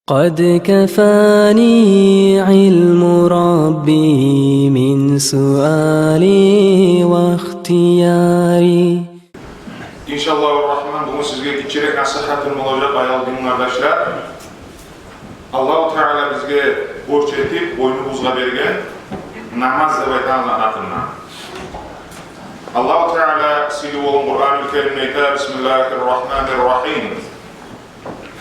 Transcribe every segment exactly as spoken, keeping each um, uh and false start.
قد كفاني علم ربي من سؤالي واختياري. Иншаллагьу рахман, бугюн сизге гиччирек насигьатым болажакъ, аявлу дин къардашлар. Аллагьу Таала бизге борч этип, бойнубузгъа берген намаз деп айтагъан затны гьакъында. Аллагьу Таала сыйлы болгъан Къуръанул Керимде айта: بسم الله الرحمن الرحيم.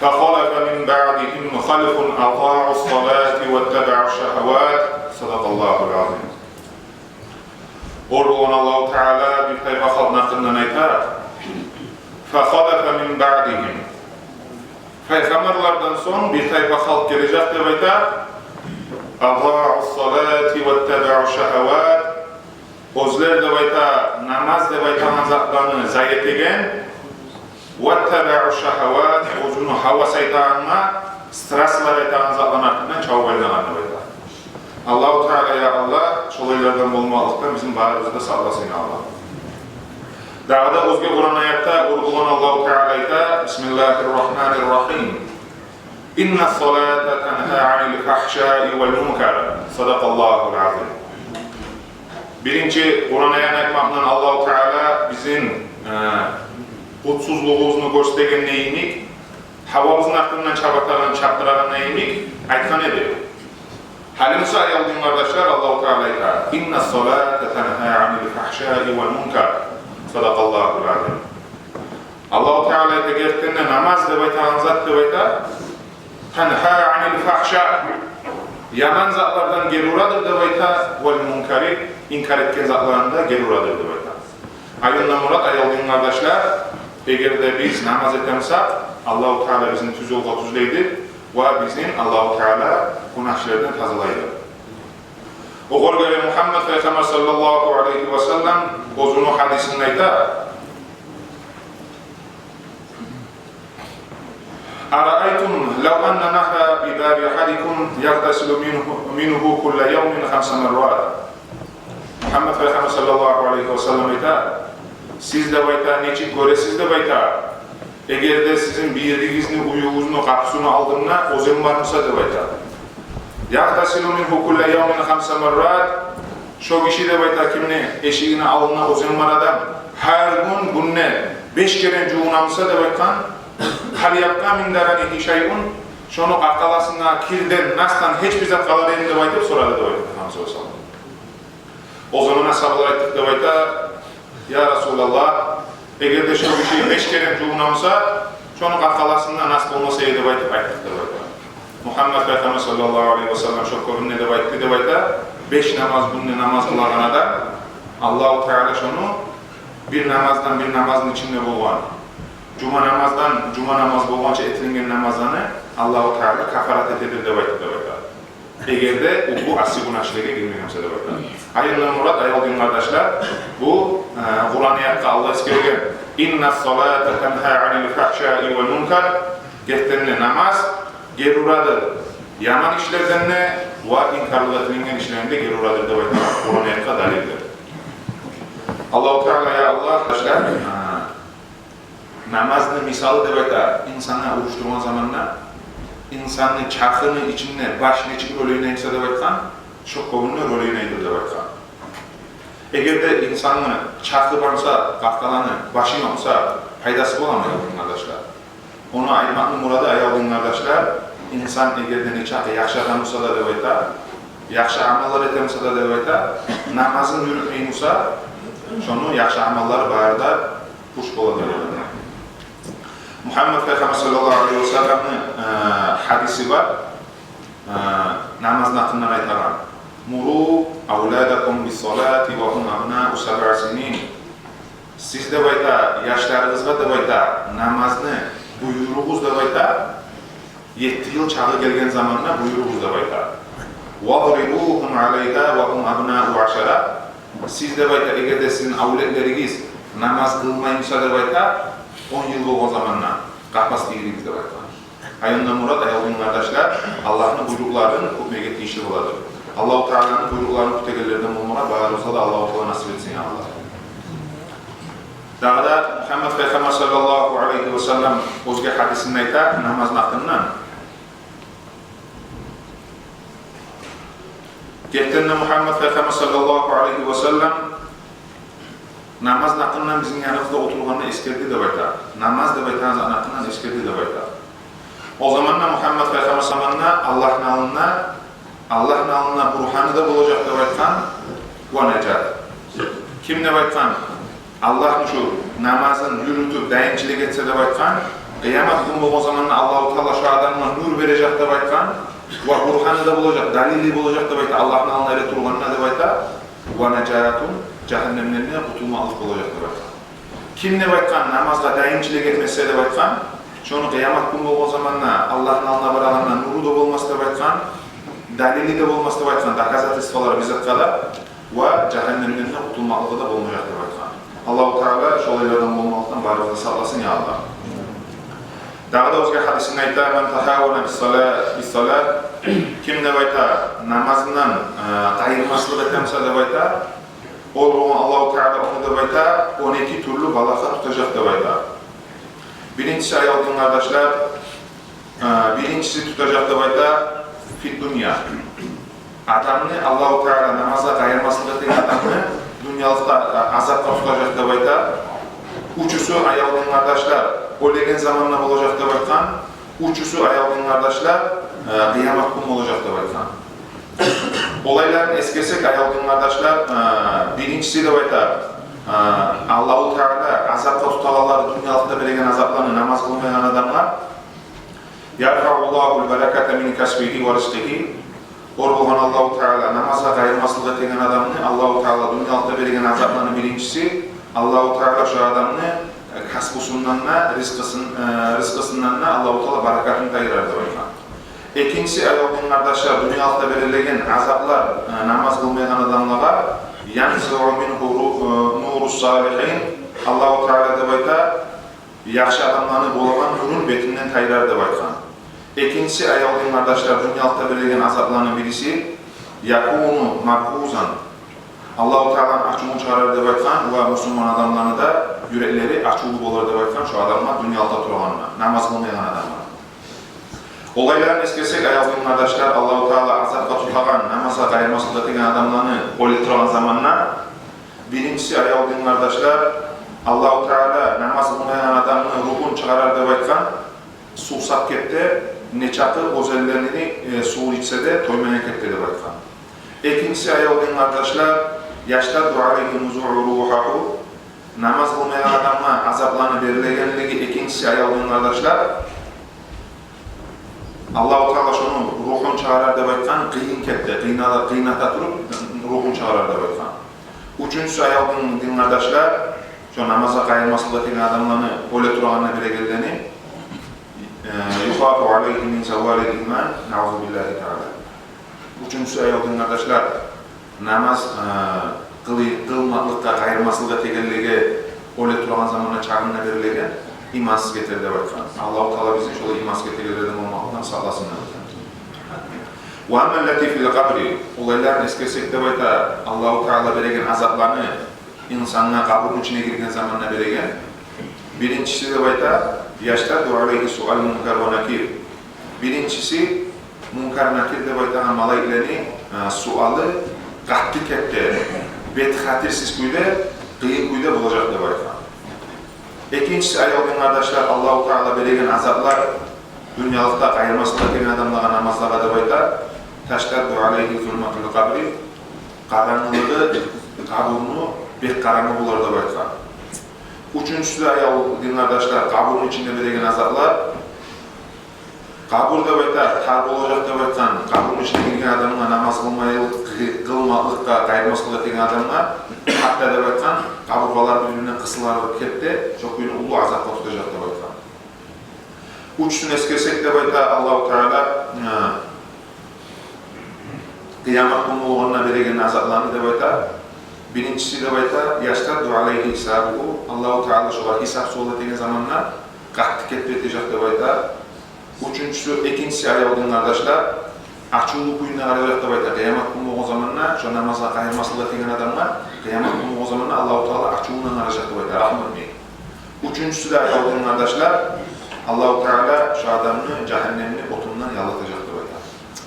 فخلف من بعدهم خلف أضاعوا الصلاة واتبعوا الشهوات. صدق الله العظيم. Оьр болгъан Аллагьу Таала бир тайпа халкъны гьакъындан айта: فخلف من بعدهم. Пайхаммарлардан сонг бир тайпа халкъ гележек деп айта. أضاعوا الصلاة واتبعوا الشهوات. Оьзлер деп айта намаз деп айтагъан затланы зая этеген. واتبعوا الشهوات, оьзюню гьавас айтагъангъа, страстлар айтагъан затланы артындан чабып айланагъан деп айта. Аллагьу Таала, я Аллагь, шолайлардан болмакълыкъдан бизин барыбызны да сакъласын, я Аллагь. Дагъы да оьзге Къуръан аятда оьр болгъан Аллагьу Таала айта: بسم الله الرحمن الرحيم. إن الصلاة تنهى عن الفحشاء والمنكر. صدق الله العظيم. Биринчи Къуръан аятны айтмакъ булан Аллагьу Таала бизин, э, къутсузлугъубузну гёрсетегенде йимик, гьавабызны артындан чабатагъан, чапдырагъанда йимик айтгъан эди. Гьали буса, аявлу дин къардашлар, Аллагьу Таала айта: إن الصلاة تنهى عن الفحشاء والمنكر. صدق الله العظيم. Аллагьу Таала айта, гертиден де намаз деп айтагъан зат деп айта, تنهى عن الفحشاء, яман затлардан гери урадыр деп айта, والمنكر, инкар этген затлардан да гери урадыр деп айта. Аявлу мурат, аявлу дин къардашлар, эгер де биз намаз этемсек, Аллагьу Таала бизин тюз ёлгъа тюзлейди ва бизин Аллагьу Таала гюнагьлардан тазалайды. Огъар гёре Мугьаммат пайхаммар саллаллагьу алайгьи ва саллам оьзюню гьадисинде айта: أرأيتم لو أن نهرا بباب أحدكم يغتسل منه، منه كل يوم خمس مرات. Мугьаммат пайхаммар саллаллагьу алайгьи ва саллам айта: сиз деп айта, нечик гёресиз деп айта, эгер де сизин биригизни уьюгюзню къапусуну алдында оьзен бар буса деп айта. يغتسل منه كل يوم خمس مرات. Шо гиши деп айта, кимни эшигини алдында оьзен бар адам, гьар гюн гюнде беш керен жувуна буса деп айтгъан. هل يبقى من درنه شيء. Шону къаркъарасында кирден, настан гьеч бир зат къалар эми деп айтып сорады деп айта Мугьаммат саллаллагьу алайгьи ва саллам. О заман асгьабалар айтды деп айта: я Расулаллагь, эгер де шо гиши беш керен жувуна буса, шону къаркъарасында нас болмас эди деп айтып айтдыкъ деп айта. Мугьаммат пайхаммар саллаллагьу алайгьи ва саллам шо кёрюнде деп айтды деп айта: беш намаз гюнде намаз къылагъан адам, Аллагьу Таала шону бир намаздан, бир намазны ичинде болгъан, жума намаздан жума намаз болгъанча этилинген намазланы Аллагьу Таала кафарат этедир деп айтды деп айта. Эгер де о бу асси гюнагьларгъа гирмеген буса деп айта. Аявлу мурат, аявлу дин къардашлар, бу, э, Къуръан аятда Аллагь эсгерген: إن الصلاة تنهى عن الفحشاء والمنكر. Гертиден де намаз гери урадыр яман ишлерден де ва инкарлыкъ этилинген ишлерден де гери урадыр деп айтагъан Къуръан аятгъа далилдир. Аллагьу Таала, я Аллагь, къардашлар, э, намазны мисалы деп айта, инсангъа уруш тургъан заманда, инсанны чархыны ичинде баш нечик роль ойнай буса деп айтгъан, шо кюйде роль ойнайдыр деп айтгъан. Эгер де инсанны чархы бар буса, къаркъараны башы ёкъ буса, пайдасы боламы, аявлу дин къардашлар? Ону айтмакъны мурады, аявлу дин къардашлар, инсан эгер де нечакъы яхшы адам буса да деп айта, яхшы амаллар эте буса да деп айта, намазын юрютмей буса, шону яхшы амаллары бары да пуч бола деп айта. Мугьаммат пайхаммар саллаллагьу алайгьи ва салламны, э, гьадиси бар, э, намазны гьакъындан айтагъан: مروا أولادكم بالصلاة وهم أبناء سبع سنين. Сиз деп айта, яшларыгъызгъа деп айта, намазны буюругъуз деп айта, етти йыл чагъы гелген заманда буюругъуз деп айта. واضربوهم عليها وهم أبناء عشر. Сиз деп айта, эгер де сизин авлетлеригиз намаз къылмай буса деп айта, он йыл болгъан заманда къапас тийдиригиз деп айта. Аявлу мурат, аявлу дин къардашлар, Аллагьны буйрукъларын кютмеге тийишли боладыр. Аллагьу Тааланы буйрукъларын кютегенлерден болмагъа барыбызгъа да Аллагьу Таала насип этсин, я Аллагь. Дагъы да Мугьаммат пайхаммар саллаллагьу алайгьи ва саллам оьзге гьадисинде айта намазны гьакъындан: Гертиден де, Мугьаммат пайхаммар саллаллагьу алайгьи ва саллам намазны гьакъындан бизин яныбызда олтургъанда эсгерди деп айта. Намаз деп айтагъан затны гьакъындан эсгерди деп айта. О заманда Мугьаммат пайхаммар заманында Аллагьны алдында, Аллагьны алдында бургьаны да болажакъ деп айтгъан, ва нажат. Ким деп айтгъан, Аллагьны шу намазын юрютюп, даимчилик этсе деп айтгъан, къыямат гюн болгъан заманда Аллагьу Таала шу адамгъа нюр бережек деп айтгъан, ва бургьаны да болажакъ, далили болажакъ деп айта, Аллагьны алдында эретургъанда деп айта, ва нажатун, жагьаннемден де къутулмакълыкъ болажакъ деп айтгъан. Ким деп айтгъан, намазгъа даимчилик этмесе деп айтгъан, шону къыямат гюн болгъан заманда Аллагьны алдына барагъанда нюрю де болмас деп айтгъан, далили де болмас деп айтгъан, доказательстволары бир затгъа да, ва жагьаннемден де къутулмакълыгъы да болмажакъ деп айтгъан. Аллагьу Таала шолайлардан болмакълыкъдан барыбызны да сакъласын, я Аллагь. Дагъы да оьзге гьадисинде айта: «Ман тагьавана бис-сала-, бис-салат», ким деп айта намазындан, э, къайырмаслыкъ этемсе деп айта, ол болгъан Аллагьу Таала ону деп айта он эки тюрлю балагьгъа тутажакъ деп айта. Биринчиси, аявлу дин къардашлар, э, биринчиси тутажакъ деп айта фид-дунья. Адамны Аллагьу Таала намазгъа къайырмаслыкъ этген адамны дюньялыкъда, э, азапгъа тутажакъ деп айта. Уьчюсю, аявлу дин къардашлар, оьлеген заманда болажакъ деп айтгъан. Уьчюсю, аявлу дин къардашлар, э, къыямат гюн болажакъ деп айтгъан. Олайланы эсгерсек, аявлу дин къардашлар, э, биринчиси деп айта, э, Аллагьу Таала азапгъа тутагъанлар дюньялыкъда береген азапланы намаз къылмайгъан адамгъа. «Ярфаъуллагьул бараката мин касбигьи ва ризкъигьи». Ол болгъан Аллагьу Таала намазгъа къайырмаслыкъ этеген адамны Аллагьу Таала дюньялыкъда береген азапланы биринчиси, Аллагьу Таала шу адамны, э, касбусундан да, ризкъысын-, э, ризкъысындан да Аллагьу Таала баракатын тайдырар деп айтгъан. Экинчиси, аявлу дин къардашлар, дюньялыкъда берилеген азаплар, э, намаз къылмайгъан адамлагъа, «янзиъу мингьу ру-, э, нурус-салигьин», Аллагьу Таала деп айта, яхшы адамланы болагъан нюрюн бетинден тайдырар деп айтгъан. Экинчиси, аявлу дин къардашлар, дюньялыкъда берилеген азапланы бириси, «якуну маргьузан», Аллагьу Тааланы ачувун чыгъарар деп айтгъан, ва мусулман адамланы да юреклери ачувлу болар деп айтгъан шу адамгъа дюньялыкъда турагъанда, намаз къылмайгъан адамгъа. Олайланы эсгерсек, аявлу дин къардашлар, Аллагьу Таала азапгъа тутагъан намазгъа къайырмаслыкъ этеген адамланы оьлтюреген заманда, биринчиси, аявлу дин къардашлар, Аллагьу Таала намаз къылмайгъан адамны ругьун чыгъарар деп айтгъан, сувсап гетди, нечакъы оьзенлени, э, сувун ичсе де тоймайгъан гетди деп айтгъан. Экинчиси, аявлу дин къардашлар, «яштадду алайгьи нузуъу рухагьу», намаз къылмайгъан адамгъа азапланы берилегенлиги, экинчиси, аявлу дин къардашлар, Аллагьу Таала шону ругьун чыгъарар деп айтгъан, къыйын гетди, къыйнала-, къыйната туруп ругьун чыгъарар деп айтгъан. Уьчюнчюсю, аявлу дин, дин къардашлар, шо намазгъа къайырмаслыкъ этеген адамланы оьлтюрегенде берегенлени, э, «юхафу алайгьи мин завалил иман», наъузу биллагьи таала. Уьчюнчюсю, аявлу дин къардашлар, намаз, э, къылы-, къылмакълыкъгъа къайырмаслыкъ этегенлиги оьлтюреген заманда чагъында берилеген, имансыз гетер деп айтгъан. Аллагьу Таала бизин шолай имансыз гетегенлерден болмакълыкъдан сакъласын деп айтгъан. «Ва амма ллати фил къабри», олайланы эсгерсек деп айта, Аллагьу Таала береген азапланы инсангъа къабурну ичине гирген заманда береген. Биринчиси деп айта, «яштадду алайгьи суъалу мункар ва накир». Биринчиси, Мункар, Накир деп айтагъан малайиклени, э, суалы къатты гетди, бет хатирсиз кюйде, къыйын кюйде болажакъ деп айтгъан. Экинчиси, аявлу дин къардашлар, Аллагьу Таала береген азаплар дюньялыкъда къайырмаслыкъ этеген адамлагъа, намазлагъа деп айта, «таштадду алайгьи зулматул къабри», къарангылыгъы къабурну бек къарангы болар деп айтгъан. Уьчюнчюсю де, аявлу дин къардашлар, къабурну ичинде береген азаплар. Къабур деп айта, тар болажакъ деп айтгъан, къабурну ичине гирген адамгъа, намаз къылмай-, къы-, къылмакълыкъгъа къайырмаслыкъ этеген адамгъа, гьатта деп айтгъан, къабургъалар бир-бирине къысылып гетди, шо кюйню уллу азапгъа тутажакъ деп айтгъан. Уьчюсюн эсгерсек деп айта, Аллагьу Таала, э, къыямат гюн болгъанда береген азапланы деп айта. Биринчиси деп айта, «яштадду алайгьи гьисабугьу», Аллагьу Таала шогъар гьисап-суал этеген заманда къатты гетип этежек деп айта. Уьчюнчюсю, экинчиси, аявлу дин къардашлар, ачувлу кюйде къаражакъ деп айта. Къыямат гюн болгъан заманда, шо намазгъа къайырмаслыкъ этеген адамгъа къыямат гюн болгъан заманда Аллагьу Таала ачувундан къаражакъ деп айта, рагьму этмей. Уьчюнчюсю де, аявлу дин къардашлар, Аллагьу Таала шо адамны жагьаннемни отундан яллатажакъ деп айта.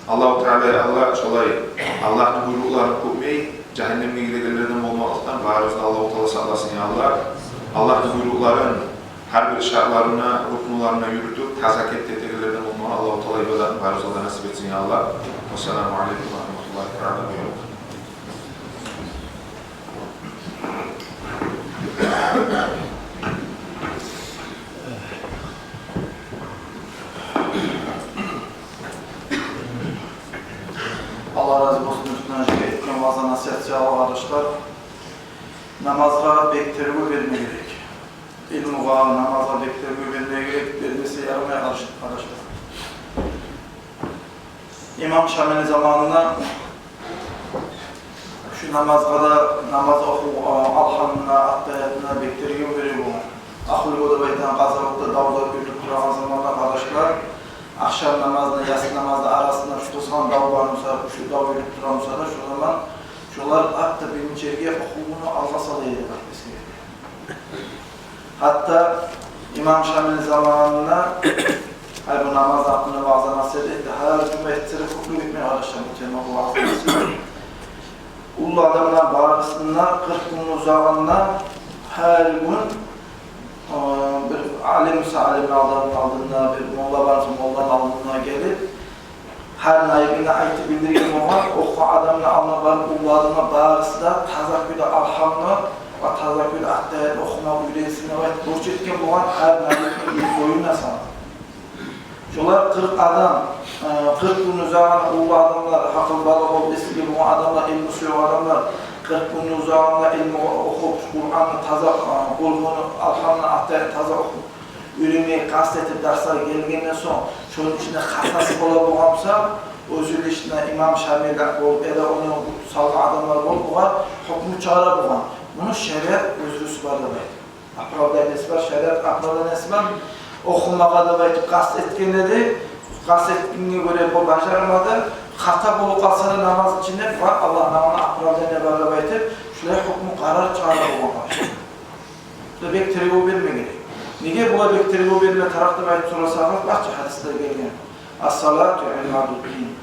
Аллагьу Таала, я Аллагь, шолай Аллагьны буйрукъларын кютмей, жагьаннемге гирегенлерден болмакълыкъдан барыбызны Аллагьу Таала сакъласын, я Аллагь. Аллагьны буйрукъларын, гьар бир шартларына, рукнуларына юрютюп, таза кепде этегенлерден болмагъа Аллагьу Таала ибадатны барыбызгъа да насип этсин, я Аллагь. Вассаламу алейкум ва рагьматуллагьи таала ва баракатугь. Аллагь рази болсун, Нуритдин гьажиге этген ваъза-насигьат саялы, къардашлар. Намазгъа бек тергев берме герек. Илмугъа, намазгъа бек тергев берме герек, бермесе ярамай, къардашлар. Имам Шамилни заманында шу намазгъа да, намаз охув, а, алгьамына, аттагьиятына бек тергев бере болгъан. Ахулго деп айтагъан къазаватда дав-зав юрюлюп турагъан заманда, къардашлар, ахшам намазны, яссы намазны арасында шу къызгъан дав бар буса, шу дав юрюлюп тура буса да, шу заман шолар гьатта биринчи ерге охувну алгъа сала эди, бакъ, эсгере. Гьатта имам Шамилни заманында, гьай, бу намаз гьакъында ваъза-насигьат этди, гьар жума этсе де кёплюк этмей, къардашлар, бу тема, бу ваъза-насигьат. Уллу адамлар барысына къыркъ гюнню узагъында гьар гюн, э, бир алим буса, алимни алды-, алдына, бир молла бар буса, молланы алдына гелип, гьар наибине айтып билдирген болгъан, охугъан адамны алдына барып, уллу адамлар барысы да таза кюйде алгьамны ва таза кюйде аттагьиятны охума уьйренсин деп айтып, борч этген болгъан гьар наибини боюна салып. Шолар къыркъ адам, э, къыркъ гюнню узагъына, уллу адамлар, гьакъылбалыкъ болуп, эсиге болгъан адамлар, илму сюеген адамлар, къыркъ гюнню узагъына илму охуп, Къуранны таза, э, Къулгьуну, алгьамны, аттагьиятны таза охуп, уьйренмеге къаст этип, дарслагъа гелгенден сонг, шону ичинде хатасы бола болгъан буса, оьзю лично имам Шамил болуп, яда ону салгъан адамлар болуп, огъар гьукму чыгъара болгъан. Муну шариат узрусу бар деп айта. Оправданиясы бар, шариат оправданиясы бар. Охумагъа деп айтып къаст этген эди. Къаст этгенге гёре бу бажармады. Хата болуп къалса да намаз ичинде, бар, Аллагьны алдында оправдание бар деп айтып, шулай гьукму, къарар чыгъара болгъан бар. Шулай бек тергев берме герек. Неге булай бек тергев берме тарыкъ деп айтып сорасагъыз, башгъа гьадислер гелген. Ас-салату имадуддин.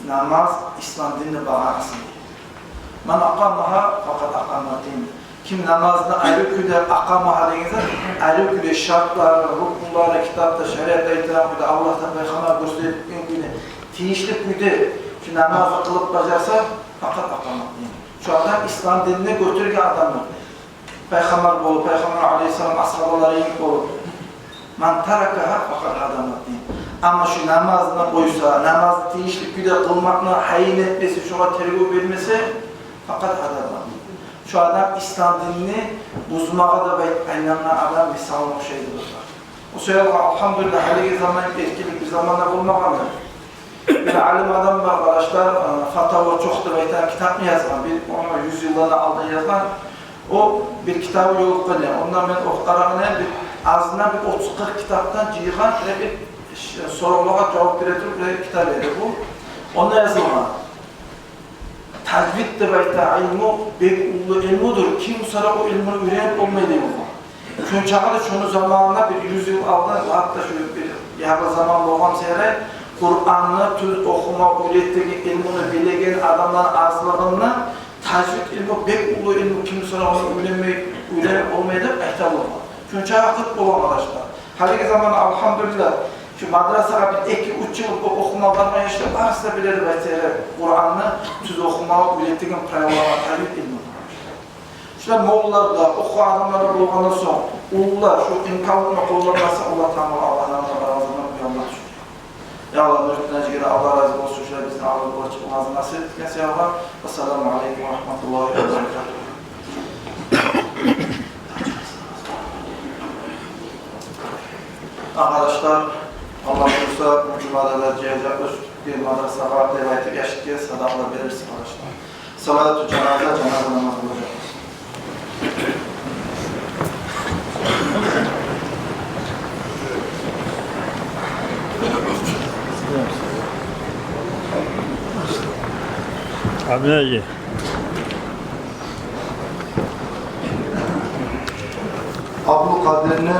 Намаз ислам динни багъанасы. Ман акъамагьа факъад акъамаддин. Ким намазны арив кюйде, акъамагьа деген зат, арив кюйде шартлары, рукнулары, китапда, шариатда айтагъан кюйде, Аллагьдан, пайхаммар гёрсетген кюйде, тийишли кюйде шу намазны къылып бажарса, факъад акъамаддин. Шу адам ислам динни гётерген адамдыр. Пайхаммар болуп, Пайхаммар алейгьиссалам асгьабалары йимик болуп. Ман таракагьа факъад гьадамаддин. Амма шу намазны къойса, намазны тийишли кюйде къылмакъны гьайын этмесе, шогъар тергев бермесе, факъад гьадамаддин. Шу адам ислам динни бузмагъа деп айтып айлангъан адам мисалына охшайды, къардашлар. О саялы, алгьамдулиллагь, гьалиги заман эркинлик бир заманда болмагъанды. Бир алим адам бар, къардашлар, э, «Фатава чокъ» деп айтагъан китапны язгъан. Бир, ону юз йылдан алдын язгъан. О бир китабы ёлукъгъан эди. Ондан мен охуп къарагъан эдим, бир азындан бир отуз-къыркъ китапдан жыйгъан, э, бир ш-, соравлагъа жавап бере туруп бир китап эди бу. Онда язылгъан. Тажвид деп айтагъан илму бек уллу илмудур. Ким буса да о илмуну уьйренип болмай дей болгъан. Шончакъы да шону заманында бир юз йыл алда, гьатта шу бир яры заман болгъан саялы, Къуранны тюз охума уьйретеген, илмуну билеген адамланы азлыгъындан тажвид илму бек уллу илму, ким буса да ону уьйренмей, уьйренип болмай деп айта болгъан. Шончакъы къыркъ болгъан, къардашлар. Гьалиги заман, алгьамдулиллагь, шу мадрасагъа бир эки-уьч йыл о-, охума баргъан яшлар барысы да биле деп айта эди Къуранны тюз охума уьйретеген правилаланы, тажвид илмуну. Шулай моллалар да, охугъан адамлар да болгъандан сонг, уллулар шу имканлыкъны къолланмаса, Аллагь Таала, Аллагьны алдында барагъан заман уялма тюшюр. Я Аллагь, Нуритдин гьажиге де Аллагь рази болсун, шулай бизин алдагъы болажакъ ваъза насигьат этген саялы. Ассаламу алейкум ва рагьматуллагьи ва баракатугь. Къардашлар, Аллагь буюрса, бу жумада да жыяжакъбыз бир мадрасагъа деп айтып, яшикге садакъалар берербиз, къардашлар. Салату жаназа, жаназа намаз болажакъ. Амин. Абдулкъадирни